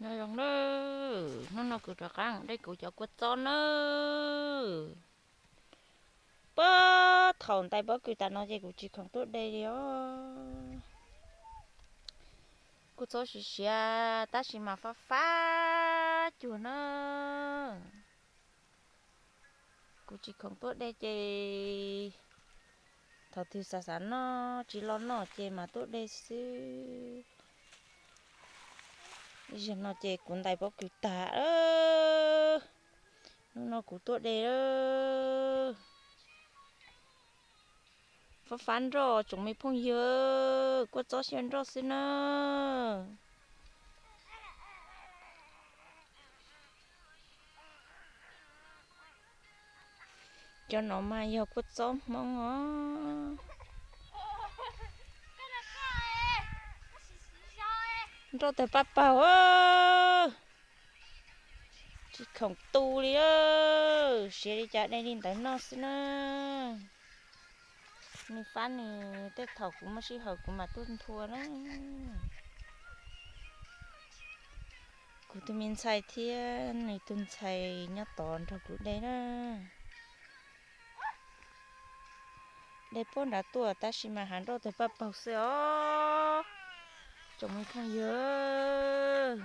Nyob zoo nawb, hnub no kuv rov qab de kuv cov kua txob nawb. Puag thaum ntais pob kws tas no ces kuv tsis khoom tuaj de li os. Kua txob siav siav tab sis mas fab fab cuag na. Kuv tsis khoom tuaj de ces thaum twg xav xav noj tsis los noj ces mam tuaj de xwb. Ib zaug no ces kuv ntais pob kws tag. Hnub no kuv tuaj de. Fab fab nroj tsoom me phooj ywg, kua txob xyaw nroj xwb na. Cov no mas yog kua txob Hmoob os. Nroj tawg paj paug, tsis khoom tu li, siav li cas de li ntawd noj xwb na. Nws fab nws tej thaum kuv muaj sij hawm kuv mam tuaj nthua na. Kuv tus me ntxhais thiab nws tus ntxhais nyob tod nrog kuv de na. De puag nrad tuaj tab sis mas hav nroj tawg paj paug xwb os. Tsoom me phooj ywg,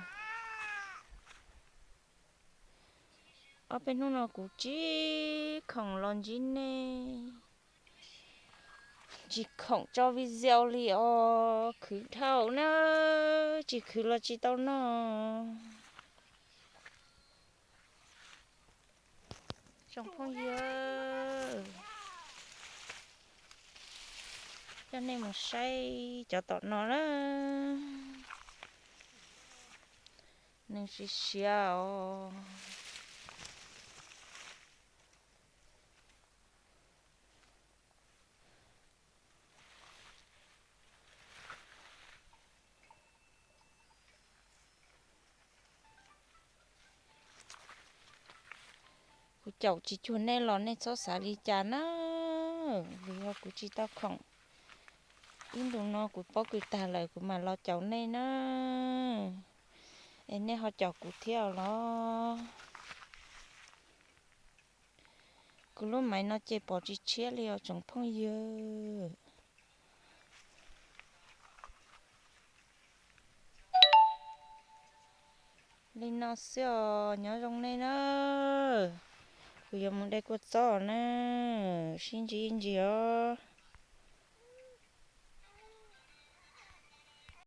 ob peb hnub no kuv tsis khoom los ntsib nej, tsis khoom tso video li os, khwv dhau na, tsis khwv los tsis tau noj. Tsoom phooj ywg, coj nej mus saib cov tom no na, nws siav siav os. Kuv caum tsis cuag nej los nej txhob xav li cas na, vim yog kuv tsis tau khoom. Ib ntus no kuv pob kws tag lawm kuv mam los caum nej na, es nej ho caum kuv thiab los. Kuv lub maiv no ces pom tsis tshiab li os tsoom phooj ywg. Li no xwb os, nyob zoo nej na. Kuv yuav mus de kua txob na, sib ntsib ib ntsis os.